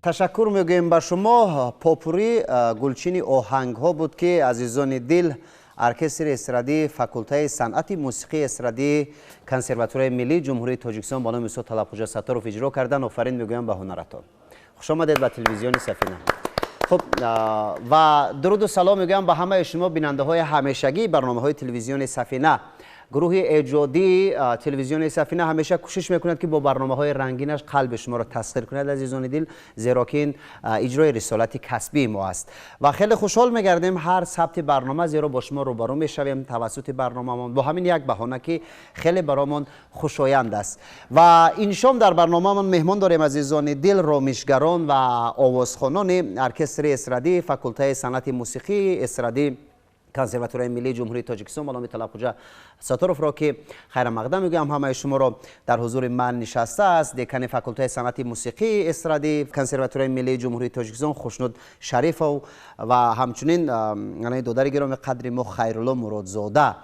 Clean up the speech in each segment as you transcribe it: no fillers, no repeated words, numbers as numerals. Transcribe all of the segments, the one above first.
Ташаккур мегӯем ба шумо. Попурри гулчини оҳангҳо буд, ки, азизони дил, оркестри эстрадии факултаи санъати мусиқии эстрадии Консерваторияи миллии Ҷумҳурии Тоҷикистон ба номи устод Талабхоҷа Сатторов иҷро кардан. Офарин мегӯям ба ҳунаратон. Хушомадед ба телевизиони Сафина. Хуб, ва дуруду салом мегӯям ба ҳамаи шумо, бинандаҳои ҳамешагии барномаҳои телевизиони Сафина. Гурӯҳи эҷодии телевизиони Сафина ҳамеша кӯшиш мекунад, ки бо барномаҳои рангинаш қалби шуморо тасхир кунад, азизони дил, зеро ки ин иҷрои рисолати касбии мо аст. Ва хеле хушҳол мегардем ҳар сабти барнома, зеро бо шумо рӯбарӯ мешавем тавассути барномамон бо ҳамин як баҳона, ки хеле баромон хушоянд аст. Ва ин шом дар барномаамон меҳмон дорем, азизони дил, ромишгарон ва овозхонони оркестри эстрадии факултаи санъати мусиқии эстрадии Консерваторияи миллии Ҷумҳурии Тоҷикистон ба номи Талабхоҷа Сатторовро, ки хайрамақдам мегӯям ҳамаи шуморо. Дар ҳузури ман нишастааст декани факултаи санъати мусиқии эстрадии Консерваторияи миллии Ҷумҳурии Тоҷикистон Хушнуд Шарифов ва ҳамчунин додари гироми қадри мо Хайрулло Муродзода.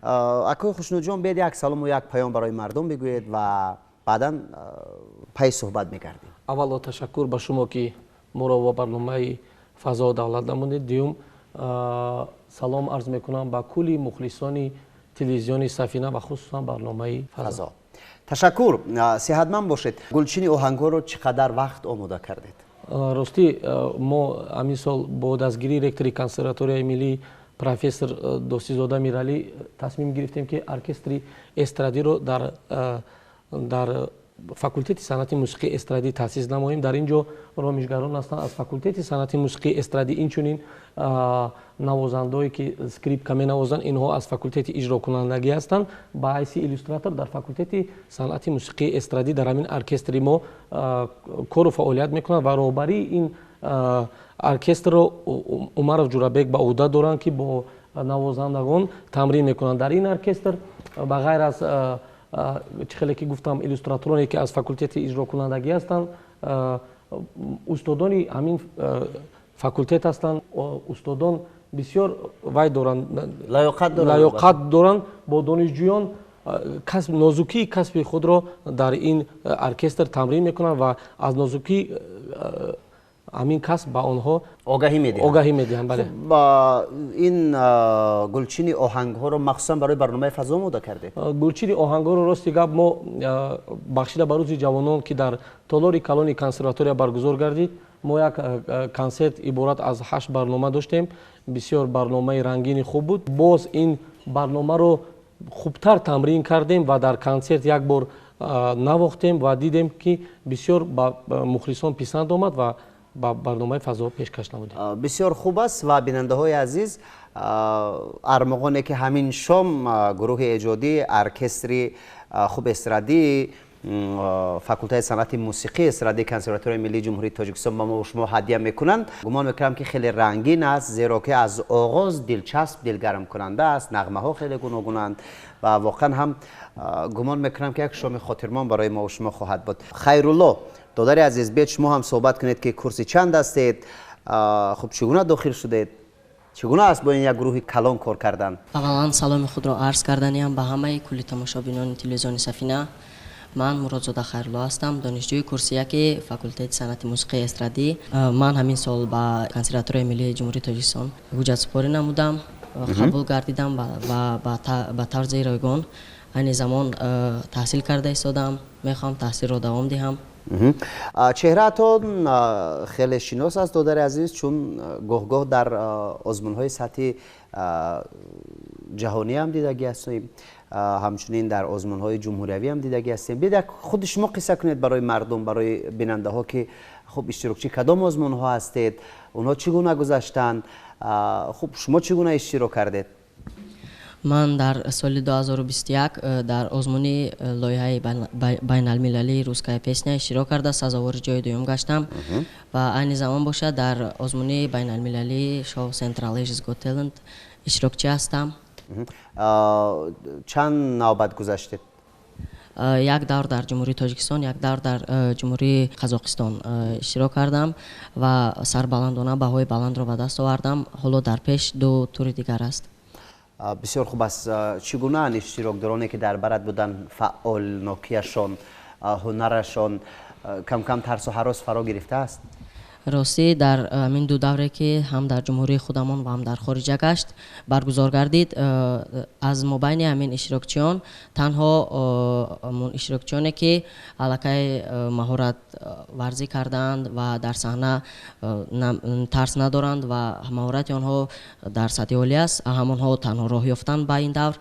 Акои Хушнудҷон, биед, як салому як паём барои мардум бигӯед ва баъдан пай суҳбат мегардем. Аввало, ташаккур ба шумо, ки моро ба барномаи «Фазо» даъват намудед. Дуюм, салом арз мекунам ба кулли мухлисони телевизиони Сафина ва хусусан барномаи «Фазо». Ташаккур, сиҳатманд бошед. Гулчини оҳангҳоро чӣ қадар вақт омода кардед? Ростӣ, мо ҳамин сол бо дастгирии ректори Консерваторияи миллӣ профессор Досизода Миралӣ тасмим гирифтем, ки оркестри эстрадиро дар факултети санъати мусиқии эстрадӣ таъсис намоем. Дар ин ҷо ромишгарон ҳастанд аз факултети санъати мусиқии эстрадӣ, инчунин навозандаое, ки скрипка менавозанд, инҳо аз факултети иҷрокунандагӣ ҳастанд. Ба ҳайси иллюстратор дар факултети санъати мусиқии эстрадӣ дар ҳамин оркестри мо кору фаъолият мекунанд ва роҳбарии ин оркестрро Умаров Ҷурабек ба ӯҳда доранд, ки бо навозандагон тамрин мекунанд. Дар ин оркестр, ба ғайр аз, чӣ хеле ки гуфтам, иллюстратороне, ки аз факултети иҷрокунандагӣ ҳастанд, устодони ҳамин факултет ҳастанд. Устодон бисёр вай доранд, лаёқат доранд, бо донишҷӯён касб, нозукии касби худро дар ин оркестр тамрин мекунанд ва аз нозукии ҳамин касб ба онҳо огаҳӣ медиҳанд. Огаҳӣ медиҳанд, бале. Ин гулчини оҳангҳоро махсусан барои барномаи «Фазо» омода кардед? Гулчини оҳангҳоро, рости гап, мо бахшида ба рӯзи ҷавонон, ки дар толори калони консерватория баргузор гардид, мо як консерт иборат аз ҳашт барнома доштем. Бисёр барномаи рангини хуб буд. Боз ин барномаро хубтар тамрин кардем ва дар консерт як бор навохтем ва дидем, ки бисёр ба мухлисон писанд омад ва ба барномаи «Фазо» пешкаш намудем. Бисёр хуб аст. Ва бинандаҳои азиз, армуғоне, ки ҳамин шом гурӯҳи эҷодии оркестри хуб эстрадии факултаи санъати мусиқии эстрадии Консерваторияи миллии Ҷумҳурии Тоҷикистон ба мо шумо ҳадя мекунанд, гумон мекунам, ки хеле рангин аст, зеро ки аз оғоз дилчасп, дилгармкунанда аст, нағмаҳо хеле гуногунанд ва воқеан ҳам гумон мекунам, ки як шоми хотирмон барои мо шумо хоҳад буд. Хайрулло, додари азиз, биед, шумо ҳам суҳбат кунед, ки курси чанд ҳастед, хуб, чӣ гуна дохил шудед, чӣ гуна аст бо ин як гурӯҳи калон кор кардан? Аввалан, саломи худро арз карданиам ба ҳамаи кулли тамошобинони телевизиони Сафина. Ман Муродзода Хайрулло ҳастам, донишҷӯи курси яки факултети санъати мусиқии эстрадӣ. Ман ҳамин сол ба Консерваторияи миллии Ҷумҳурии Тоҷикистон ҳуҷҷатсупорӣ намудам, қабул гардидам ва ба тарзи ройгон айни замон таҳсил карда истодам. Мехоҳам таҳсилро давом диҳам. Чеҳраатон хеле шинос аст, додари азиз, чун гоҳ-гоҳ дар озмунҳои сатҳи ҷаҳонӣ ҳам дидагӣ ҳастем, ҳамчунин дар озмунҳои ҷумҳуриявӣ ҳам дидагӣ ҳастем. Биед, як худи шумо қисса кунед барои мардум, барои бинандаҳо, ки хуб, иштирокчи кадом озмунҳо ҳастед, онҳо чӣ гуна гузаштанд, хуб, шумо чӣ гуна иштирок кардед? Ман дар соли 2021 дар озмуни лоиҳаи байналмилалии «Русская песня» иштирок карда, сазовори ҷои дуюм гаштам ва айни замон бошад, дар озмуни байналмилалии шоу Central Asia's Got Talent иштирокчӣ ҳастам. Чанд навбат гузаштед? Як давр дар Ҷумҳурии Тоҷикистон, як давр дар Ҷумҳурии Қазоқистон иштирок кардам ва сарбаландона баҳои баландро ба даст овардам. Ҳоло дар пеш ду тури дигар аст. Бисёр хуб аст. Чӣ гунаанд иштирокдороне, ки дар барат буданд? Фаъолнокиашон, ҳунарашон, кам кам тарсу ҳарос фаро гирифтааст? Ростӣ дар ҳамин ду давре ки ҳам дар ҷумҳурии худамон ва ҳам дар хориҷа гашт баргузор гардид, аз мобайни ҳамин иштирокчиён танҳо иштирокчиёне ки аллакай маҳорат варзӣ кардаанд ва дар саҳна тарс надоранд ва маҳорати онҳо дар сатҳи олӣ аст, ҳамонҳо танҳо роҳ ёфтанд ба ин давр.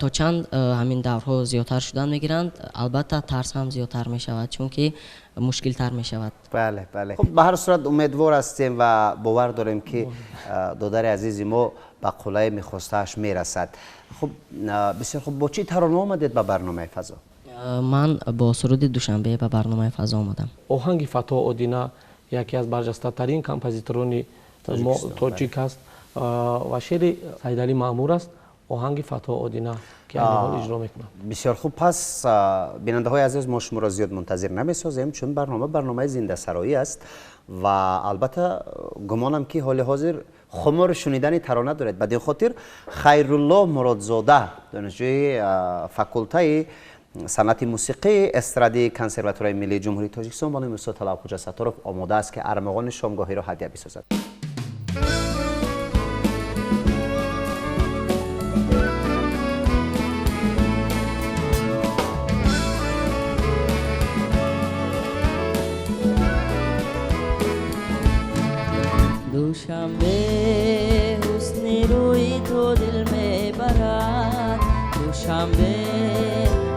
То чанд ҳамин даврҳо зиёдтар шудан мегиранд, албатта тарс ҳам зиёдтар мешавад, чунки мушкилтар мешавад. Бале, бале. Хуб, ба ҳар сурат умедвор ҳастем ва бовар дорем ки додари азизи мо ба қуллаи мехостааш мерасад. Хуб, бисёр хуб, бо чӣ тарона омадед ба барномаи фазо? Ман бо суруди Душанбе ба барномаи фазо омадам. Оҳанги Фатҳо Одина яке аз барҷастатарин композиторони мо тоҷик аст ва шеъри Саидалӣ Маъмур аст. Оҳанги Фатҳо Одина ки ҳол иҷро мекунад. Бисёр хуб, пас бинандаҳои азиз, мо шуморо зиёд мунтазир намесозем, чун барнома барномаи зиндасароӣ аст ва албатта гумонам ки ҳоли ҳозир хумори шунидани тарона доред. Ба дин хотир Хайрулло Муродзода, донишҷӯи факултаи санъати мусиқии эстрадии Консерваторияи миллии Ҷумҳурии Тоҷикистон ба номи устод Талабхоҷа Сатторов омода аст ки армуғони шомгоҳиро ҳадя бисозад. Душанбе ҳусни рӯи ту дил мебарад, Душанбе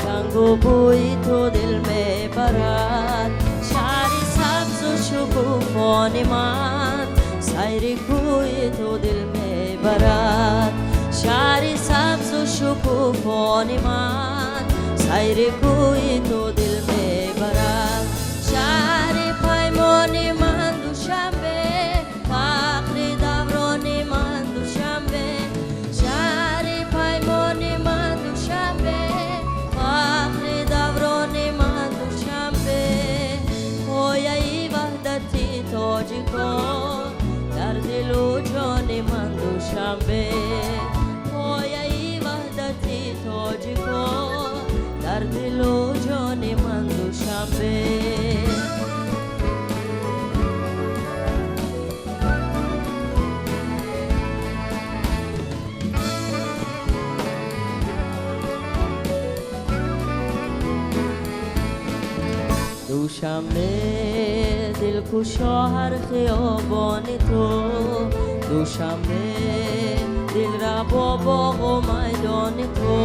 рангу бӯи ту дил мебарад, шаҳри сабзу шукуфони ман сайри кӯи ту дил мебарад, шаҳри сабзу шукуфони ман сайри кӯи ту дил мебарад, шаҳри паймони ман Душанбе, фахри даврони ман Душанбе, шаҳри паймони ман Душанбе, фахри даврони ман Душанбе, пояи ваҳдати тоҷикон дар дилу ҷони ман Душанбе, пояи ваҳдати тоҷикон дар дилу ҷони ман Душанбе. Душанбе дилкушо ҳар хиёбони ту, Душанбе дилрабо боғу майдони ту,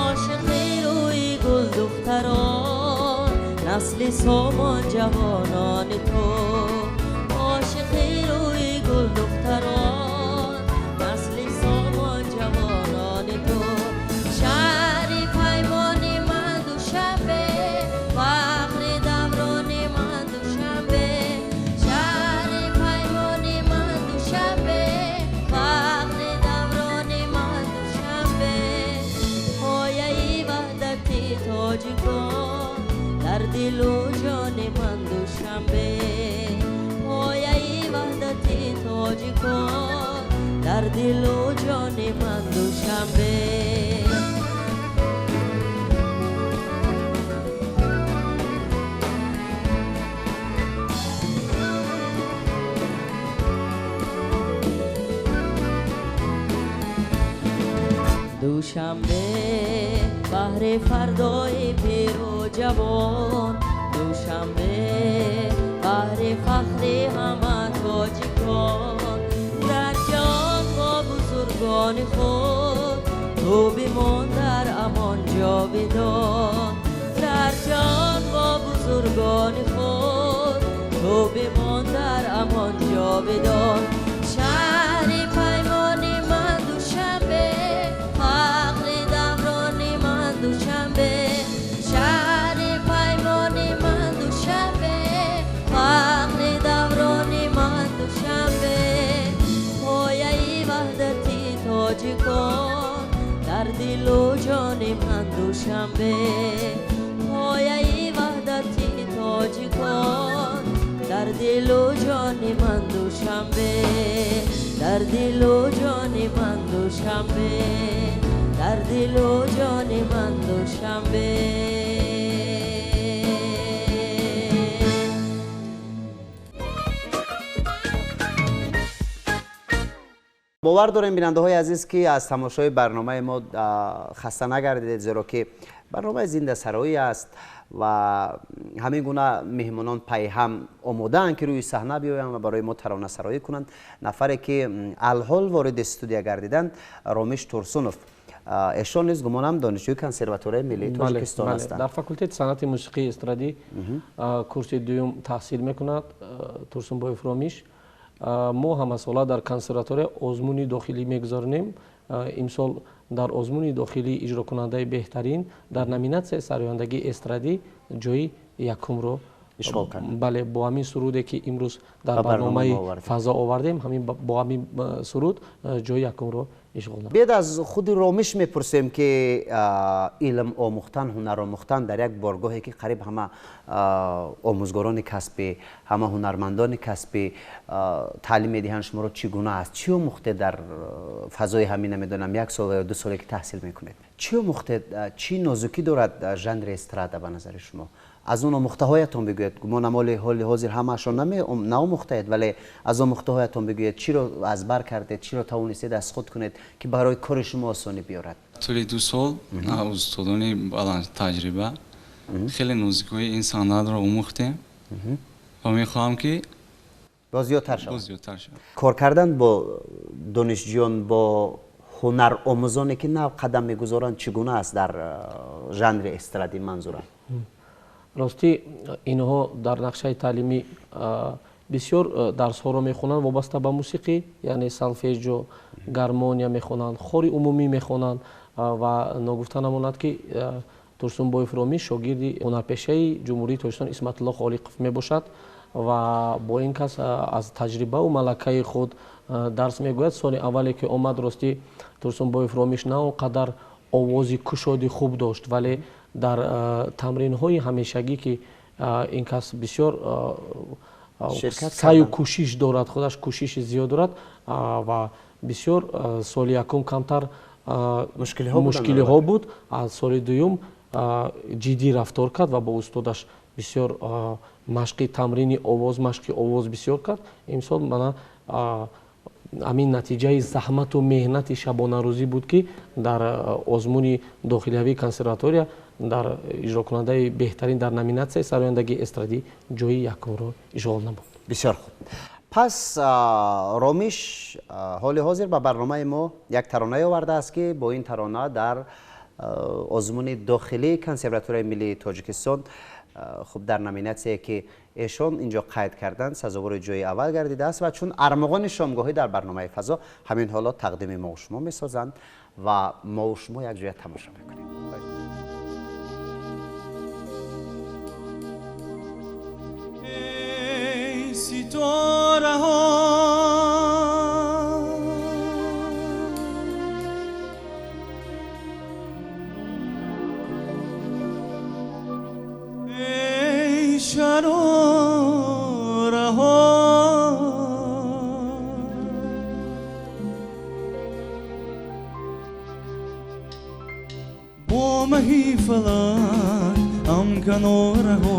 ошиқи рӯи гулдухтарон насли сомон ҷавонони ту, ошиқи рӯи гулдухтарон насли сомон ҷавонони ту, шаҳри паймони ман Душанбе, фахри даврони ман Душанбе, шаҳри паймони ман Душанбе, фахри даврони ман Душанбе, пояи ваҳдати тоҷикон дар дилу ҷони ман Душанбе, пояи ваҳдати тоҷикон дар дилу ҷони ман Душанбе. Душанбе баҳри фардои пиру ҷавон, Душанбе баҳри фахри ҳама тоҷикон, дар ҷаҳон бо бузургони худ ту бимон дар амон ҷовидон, дар ҷаҳон бо бузургони худ ту бимон дар амон ҷовидон, шаҳри паймони ман Душанбе, фахри даврони ман Душанбе, шаҳри паймони ман Душанбе, фахри даврони ман Душанбе, пояи ваҳдати тоҷикон дар дилу ҷони ман Душанбе, пояи ваҳдати тоҷикон дар дилу ҷони ман Душанбе, дар дилу ҷони ман Душанбе, дар дилу ҷони ман Душанбе. Бовар дорем, бинандаҳои азиз, ки аз тамошои барномаи мо хаста нагардидед, зеро ки барномаи зиндасароӣ аст ва ҳамин гуна меҳмонон пайҳам омодаанд, ки рӯи саҳна биёянд ва барои мо таронасароӣ кунанд. Нафаре ки алҳол вориди студия гардиданд, Ромиш Турсунов, эшон низ, гумонам, донишҷӯи Консерваторияи миллии Тоҷикистон ҳастанд. Дар факултети санъати мусиқии эстрадӣ курси дуюм таҳсил мекунад Турсунбоев Ромиш. Мо ҳамасола дар консерватория озмуни дохилӣ мегузаронем. Имсол дар озмуни дохилӣ иҷрокунандаи беҳтарин дар номинатсияи сарояндагии эстрадӣ ҷои якумро ишғол кард. Бале, бо ҳамин суруде, ки имрӯз дар барномаи фазо овардем, ҳамин бо ҳамин суруд ҷои якумро ишғол намуд. Биёед, аз худи Ромиш мепурсем, ки илм омӯхтан, ҳунар омӯхтан дар як боргоҳе, ки қариб ҳама омӯзгорони касбӣ, ҳама ҳунармандони касбӣ таълим медиҳанд, шуморо чӣ гуна аст? Чӣ омӯхтед дар фазои ҳамин, намедонам, як сол ё 2 соле, ки таҳсил мекунед? Чӣ омӯхтед? Чӣ нозукӣ дорад жанри эстрада ба назари шумо? Аз он омӯхтаҳоятон бигӯед. Гумонам, ҳоли ҳозир ҳамаашро наомӯхтаед, вале аз омӯхтаҳоятон бигӯед. Чиро аз бар кардед, чиро тавонистед аз худ кунед, ки барои кори шумо осонӣ биёрад? Тӯли 2 сол устодони баландтаҷриба хеле нозукиҳои ин санъатро омӯхтем ва мехоҳам, ки боз зиёдтар шавад. Боз зиёдтар шавад. Кор кардан бо донишҷӯён, бо ҳунаромӯзоне, ки нав қадам мегузоранд, чӣ гуна аст дар жанри эстрадӣ, манзурам? Ростӣ, инҳо дар нақшаи таълимӣ бисёр дарсҳоро мехонанд, вобаста ба мусиқӣ, яъне солфеҷо, гармония мехонанд, хори умумӣ мехонанд. Ва ногуфта намонад, ки Турсунбоев Ромиш шогирди ҳунарпешаи Ҷумҳурии Тоҷикистон Исматулло Холиқов мебошад ва бо ин кас аз таҷрибаву малакаи худ дарс мегӯяд. Соли аввале ки омад, ростӣ, Турсунбоев Ромиш на он қадар овози кушоди хуб дошт, вале дар тамринҳои ҳамешагӣ, ки ин кас бисёр саъю кӯшиш дорад, худаш кӯшиши зиёд дорад ва бисёр соли якум камтар мушкилиҳо буд, аз соли дуюм ҷиддӣ рафтор кард ва бо устодаш бисёр машқи тамрини овоз, машқи овоз бисёр кард. Имсол мана ҳамин натиҷаи заҳмату меҳнати шабонарӯзӣ буд, ки дар озмуни дохилиявии консерватория дар иҷрокунандаи беҳтарин дар номинатсияи сарояндагии эстрадӣ ҷои якумро ишғол намуд. Бисёр хуб. Пас Ромиш ҳоли ҳозир ба барномаи мо як таронае овардааст, ки бо ин тарона дар озмуни дохилии Консерваторияи миллии Тоҷикистон, хуб, дар номинатсияе, ки эшон инҷо қайд карданд, сазовори ҷои аввал гардидааст ва чун армуғони шомгоҳӣ дар барномаи фазо ҳамин ҳоло тақдими мову шумо месозанд ва мову шумо якҷоя тамошо мекунем. Ситораҳо, эй шарораҳо, бо маҳи фалак ҳамканораҳо,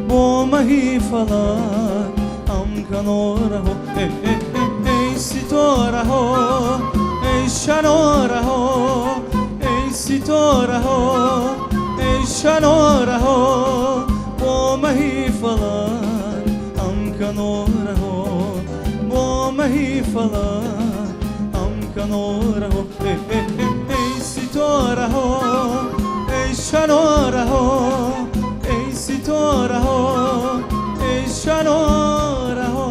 бо маҳи фалак ҳамканораҳо, эй ситораҳо, эй шарораҳо, эй ситораҳо, эй шарораҳо, бо маҳи фалак ҳамканораҳо, бо маҳи фалак ҳамканораҳо, эй ситораҳо, эй шарораҳо, эй ситораҳо, эй шарораҳо.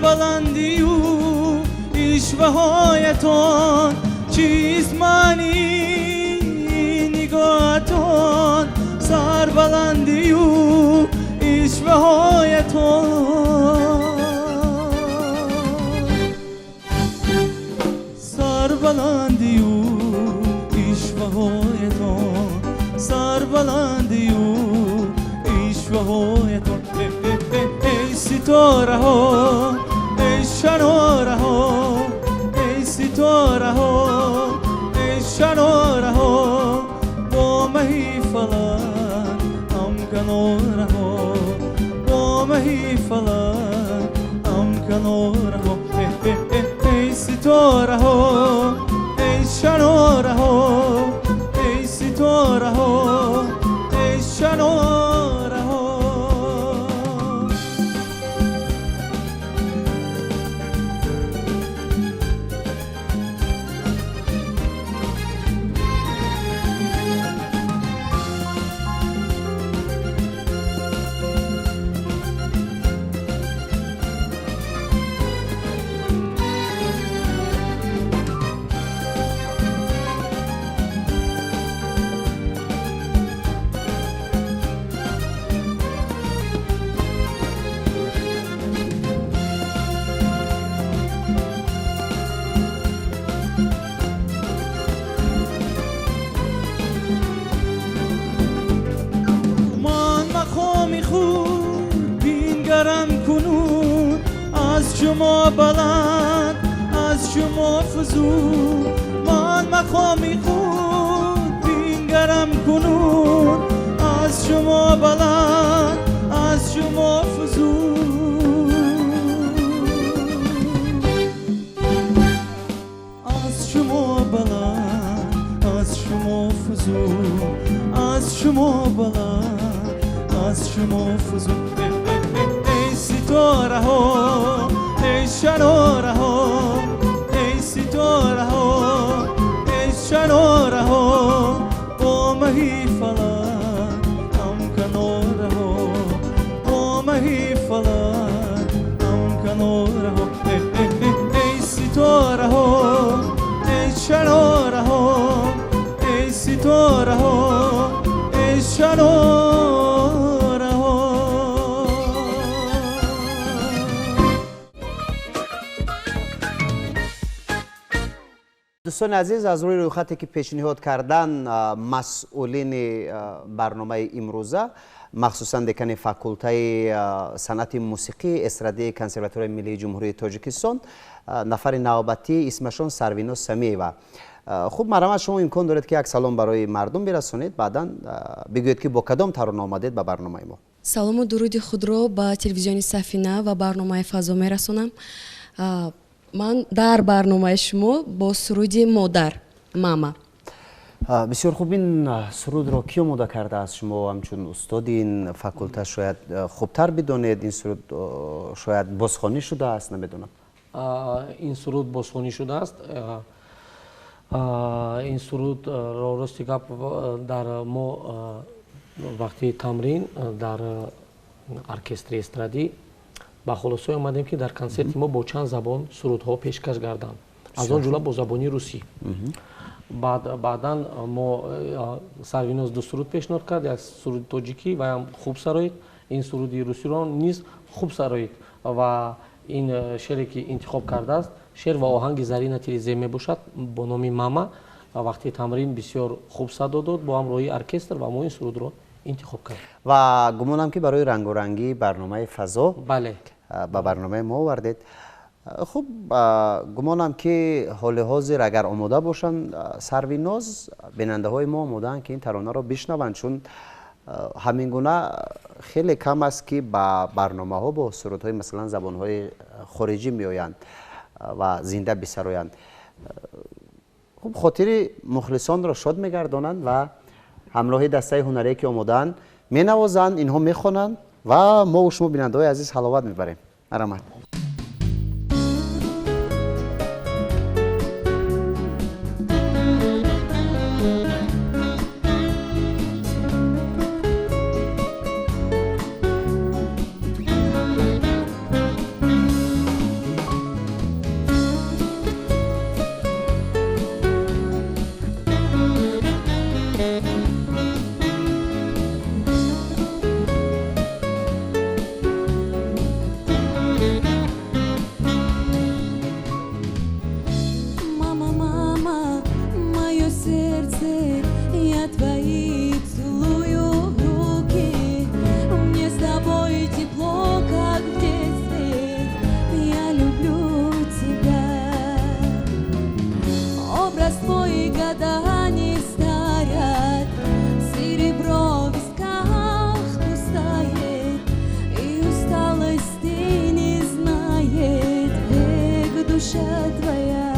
Сарбаландию ишваҳоятон, чист маънии нигоҳатон? Сарбаландию ишваҳоятон, сарбаландию ишваҳоятон, сарбаландию ишваҳоятон. Эй ситораҳо, эй шарораҳо, эй ситораҳо, эй шарораҳо, бо маҳи фалак ҳамканораҳо, бо маҳи фалак ҳамканораҳо. Эй ситораҳо, эй шарораҳо, эй ситораҳо, эй шарораҳо. Шумо баланд, аз шумо фузун, ман мақоми худ бингарам кунун. Аз шумо баланд, аз шумо фузун, аз шумо баланд, аз шумо фузун, аз шумо баланд, аз шумо фузун. Эй ситораҳо, эй шарораҳо, эй ситораҳо, эй шарораҳо, бо маҳи фалак ҳамканораҳо, бо маҳи фалак ҳамканораҳо. Эй ситораҳо, эй шарораҳо, эй ситораҳо, эй шарораҳо. Дӯстони азиз, аз рӯи рӯйхате ки пешниҳод кардан масъулини барномаи имрӯза, махсусан декани факултаи санъати мусиқии эстрадии Консерваторияи миллии Ҷумҳурии Тоҷикистон, нафари навбатӣ исмашон Сарвиноз Самиева. Хуб, марҳамат, шумо имкон доред ки як салом барои мардум бирасонед, баъдан бигӯед ки бо кадом тарона омадед ба барномаи мо. Салому дуруди худро ба телевизиони Сафина ва барномаи Фазо мерасонам. Ман дар барномаи шумо бо суруди Модар, мама. Бисёр хуб, ин сурудро кӣ омода кардааст? Шумо ҳамчун устоди ин факулта шояд хубтар бидонед. Ин суруд шояд бозхонӣ шудааст, намедонам. Ин суруд бозхонӣ шудааст. Ин сурудро, рости гап, дар мо вақти тамрин дар оркестри эстрадӣ ба хулосое омадем, ки дар консерти мо бо чанд забон сурудҳо пешкаш гарданд, аз он ҷумла бо забони русӣ. Баъдан мо Сарвиноз ду суруд пешниҳод кард, як суруди тоҷикӣ ваям хуб сароид, ин суруди русиро низ хуб сароид. Ва ин шере ки интихоб кардааст, шер ва оҳанги Зарина Тилизе мебошад бо номи Мама. Вақти тамрин бисёр хуб садо дод бо ҳамроҳии оркестр ва мо ин сурудро интихоб кардем. Ва гумонам ки барои рангорангии барномаи Фазо бале ба барномаи мо овардед. Хуб, гумонам ки ҳоли ҳозир агар омода бошанд Сарвиноз, бинандаҳои мо омодаанд ки ин таронаро бишнаванд, чун ҳамин гуна хеле кам аст ки ба барномаҳо бо сурудҳои масалан забонҳои хориҷӣ меоянд ва зинда бисароянд. Хуб, хотири мухлисонро шод мегардонанд ва ҳамроҳи дастаи ҳунарие ки омодаанд менавозанд, инҳо мехонанд ва мо шумо бинандаҳои азиз ҳаловат мебарем. Марҳамат. душа твоя.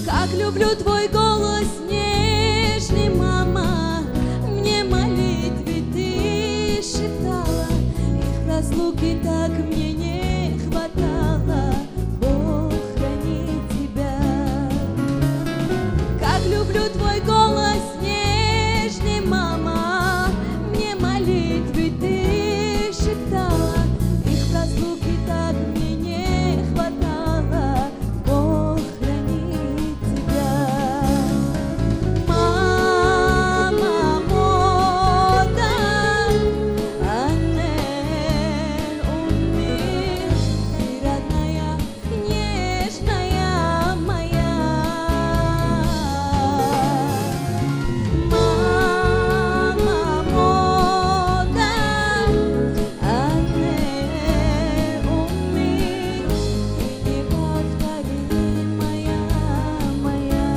Как люблю твой голос нежный, мама, мне молитвы ты шептала, их в разлуке так мне не хватало. Бог хранит тебя. Как люблю твой голос нежный, мама, мне молитвы ты шептала, их в разлуке так мне не хватало. Бог хранит тебя. Мама мода, анне умми, ты родная, нежная моя. Мама мода, анне умми, ты неповторимая моя.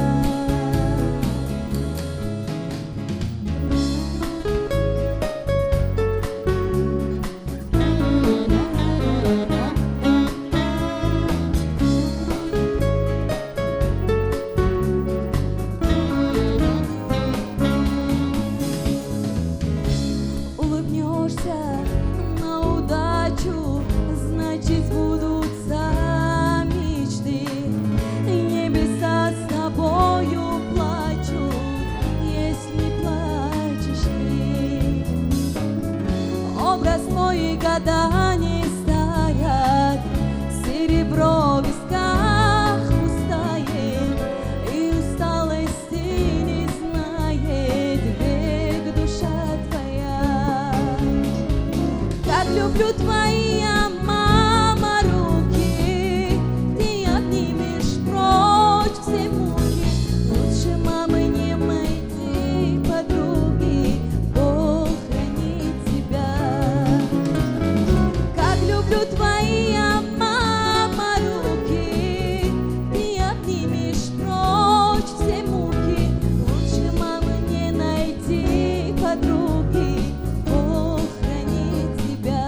Улыбнешься на удачу, значит сбудутся мечты. Небеса с тобою плачут, если плачешь ты. Образ твой года не старят, серебро в висках пустает, и усталости не знает век душа твоя. Как люблю твои, мама, руки, ты обнимешь прочь все муки. Лучше мамы не найти подруги, Бог хранит тебя. Как люблю твои, мама, руки, ты обнимешь прочь все муки. Лучше мамы не найти подруги, Бог хранит тебя.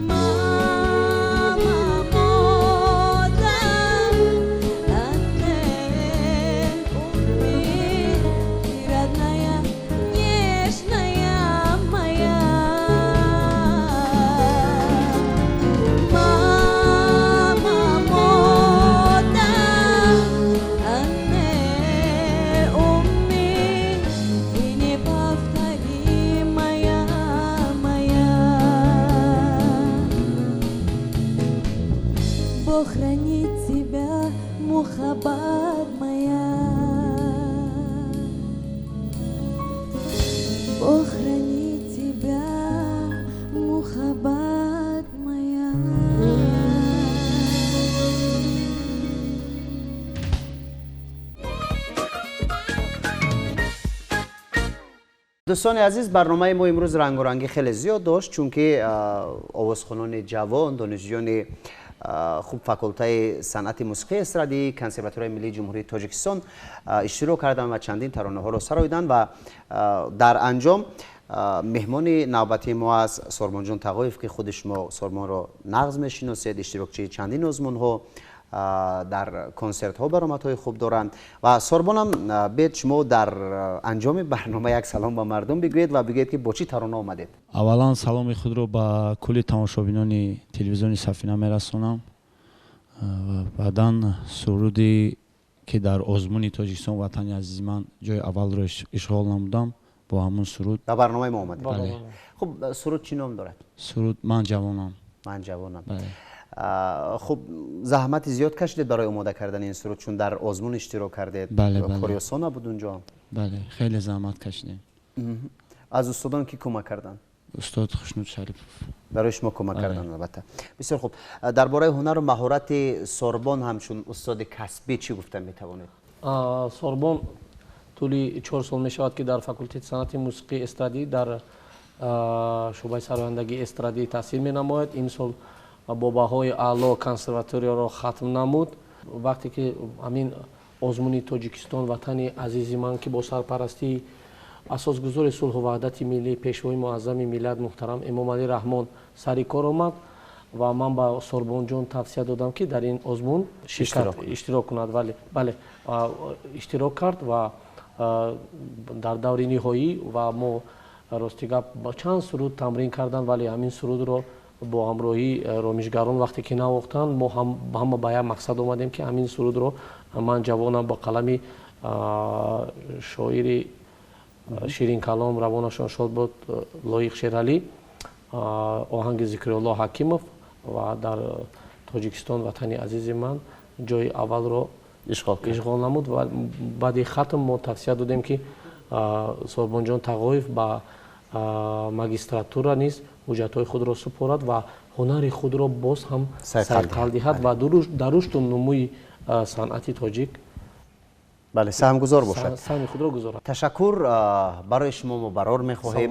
Мама мода, анне умми, ты родная, нежная моя. Мама мода, анне умми, ты неповторимая моя. Бог хранит тебя, мухаббат моя. Бог хранит тебя, мухаббат моя. Дӯстони азиз, барномаи мо имрӯз рангорангӣ хеле зиёд дошт, чунки овозхонони ҷавон, донишҷӯёни хуб факултаи санъати мусиқии эстрадии Консерваторияи миллии Ҷумҳурии Тоҷикистон иштирок карданд ва чандин таронаҳоро сароиданд ва дар анҷом меҳмони навбатии мо аст Сормонҷон Тағоев, ки худи шумо Сормонро нағз мешиносед, иштирокчии чандин озмунҳо, дар консертҳо баромадҳои хуб доранд. Ва Сорбонам, бед шумо дар анҷоми барнома як салом ба мардум бигӯед ва бигӯед, ки бо чӣ тарона омадед. Аввалан саломи худро ба кулли тамошобинони телевизиони Сафина мерасонам ва баъдан суруде ки дар озмуни Тоҷикистон Ватани азизи ман ҷои аввалро ишғол намудам, бо ҳамун суруд ба барномаи мо омадед. Бале. Хуб, суруд чӣ ном дорад? Суруд «Ман ҷавонам». «Ман ҷавонам». Бале. Хуб, заҳмати зиёд кашидед барои омода кардани ин суруд, чун дар озмун иштирок кардед. Бале, бале. Кори осон набуд унҷо. Бале, хеле заҳмат кашидем. Аз устодон кӣ кӯмак карданд? Устод Хушнуд Шарипов. Барои шумо кӯмак Бале. карданд, албатта. Бисёр хуб. Дар бораи ҳунару маҳорати Сорбон ҳамчун устоди касбӣ чӣ гуфта метавонед? Сорбон тӯли 4 сол мешавад, ки дар факултети санъати мусиқии эстрадӣ дар шӯъбаи сарояндагии эстрадӣ таҳсил менамояд. Имсол бо баҳои аъло консерваторияро хатм намуд. Вақте ки ҳамин озмуни Тоҷикистон Ватани азизи ман, ки бо сарпарастии асосгузори сулҳу ваҳдати миллӣ, пешвои муаззами миллат муҳтарам Эмомалӣ Раҳмон сари кор омад Ва ман ба Сорбонҷон тавсия додам, ки дар ин озмун иштирок кунад. Бале, иштирок кард ва дар даври ниҳоӣ ва мо рости гап чанд суруд тамрин кардан, вале ҳамин сурудро бо ҳамроҳии ромишгарон вақте ки навохтанд, мо ҳама ба як мақсад омадем, ки ҳамин сурудро «Ман ҷавонам» ба қалами шоири ширинкалом, равонашон шод буд, Лоиқ Шералӣ, оҳанги Зикрулло Ҳакимов, ва дар Тоҷикистон, ватани азизи ман, ҷои аввалро ишғол намуд. Ва баъди хатм мо тавсия додем, ки Сорбонҷон Тағоев ба магистратура низ ҳуҷҷатҳои худро супорад ва ҳунари худро боз ҳам сайқал диҳад ва дар рушду нумӯи санъати тоҷик бале, саҳмгузор бошад, саҳми худро гузорад. Ташаккур барои шумо, мо барор мехоҳем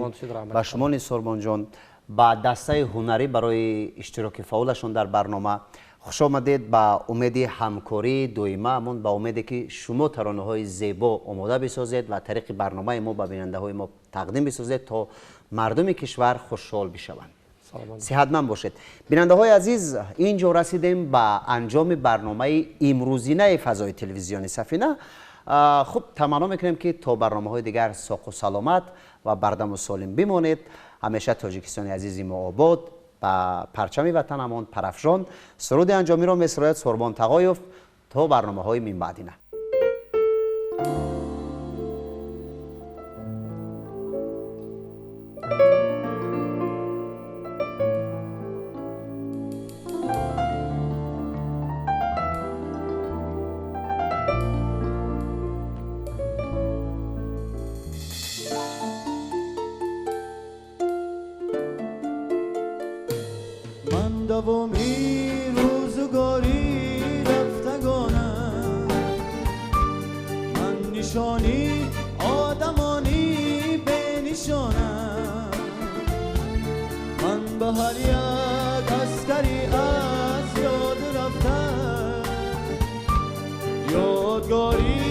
ба шумо низ, Сорбонҷон, ба дастаи ҳунарӣ барои иштироки фаъолашон дар барнома. Хуш омадед, ба умеди ҳамкории доимаамон, ба умеде ки шумо таронаҳои зебо омода бисозед ва тариқи барномаи мо ба бинандаҳои мо тақдим бисозед, то мардуми кишвар хушҳол бишаванд. Сиҳатманд бошед. Бинандаҳои азиз, ин ҷо расидем ба анҷоми барномаи имрӯзинаи фазои телевизиони Сафина. Хуб, таманно мекунем, ки то барномаҳои дигар соқу саломат ва бардаму солим бимонед. Ҳамеша Тоҷикистони азизи мо обод, ба парчами ватанамон парафшон. Суруди анҷомиро месарояд Сорбон Тағоев. То барномаҳои минбаъдина. Давоми рӯзгори рафтагонам, ман нишони одамони бенишонам, ман ба ҳар як аскари аз ёд рафта ёдгори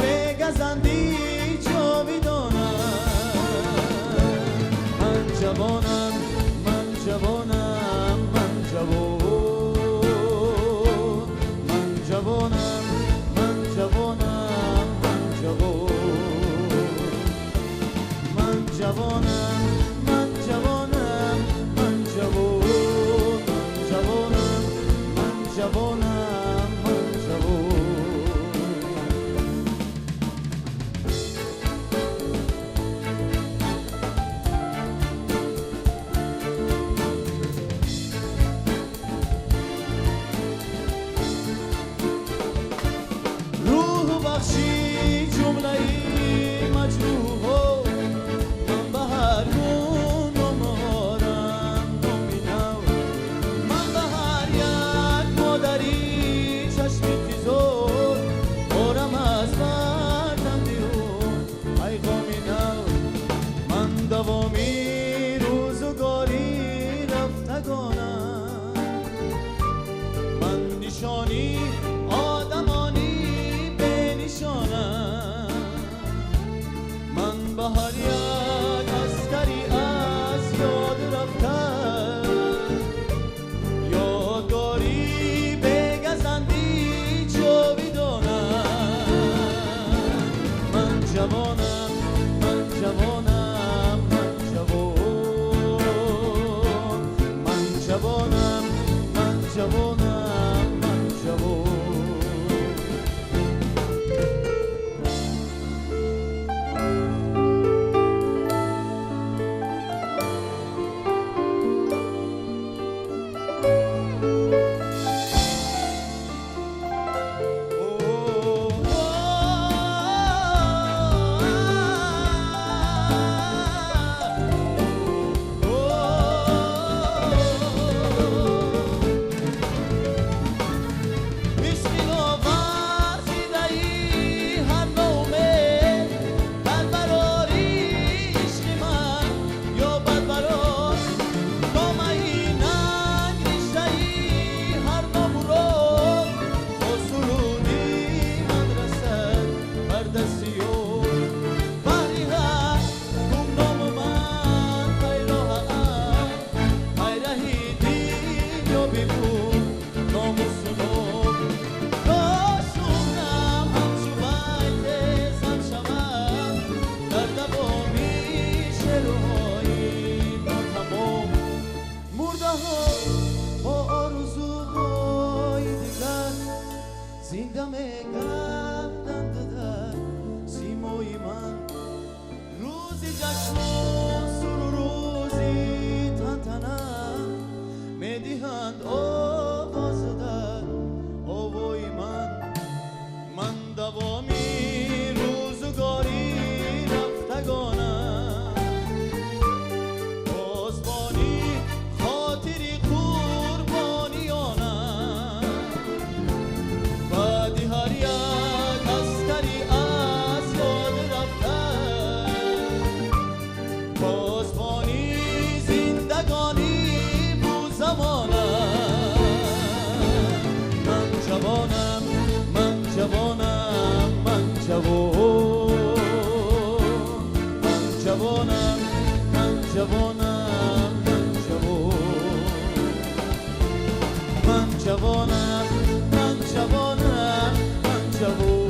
бегазанди ҷовидонам. Ман ҷавонам, ман ҷавонам, ман ҷавон, ман ҷавонам, ман ҷавонам, ман ҷавон, ман ҷавонам, ман ҷавонам, ман ҷавон, ман ҷавонам, ман ҷавонам, ман ҷавон. بخشی جمله مجروح، من به هر گون نمارم نمینم، من به هر یک مادری چشمی تیزور بارم از فرزندی او پیغامی نو. من دوامی روزگاری رفتگانم، من نشانی آدمانی من به هر یک عسکری از یاد رفته یادگاری بگزندی جاویدانم. من جوانم، من جوانم، من جوان، من جوانم، من جوانم، من جوان. Oh. Мебуд номусу ном. Кош умрам ҳамчу байте зам шавад дар давоми шеърҳои нотамом. Мурдаҳо бо орзуҳои дигар зинда мегарданд дар симои ман. Рӯзи ҷашну суру рӯзи тантана медиҳанд овоз дар овои ман. Ман давоми рӯзгори рафтагонам, посбони хотири қурбониёнам. Баъди ҳар як аскари аз ёд рафта, посбони зиндагонӣ бузамонам. Ман ҷавонам, ман ҷавонам, ман ҷавон, ман ҷавонам, ман ҷавонам, ман ҷавон, ман ҷавонам, ман ҷавонам, ман ҷавон.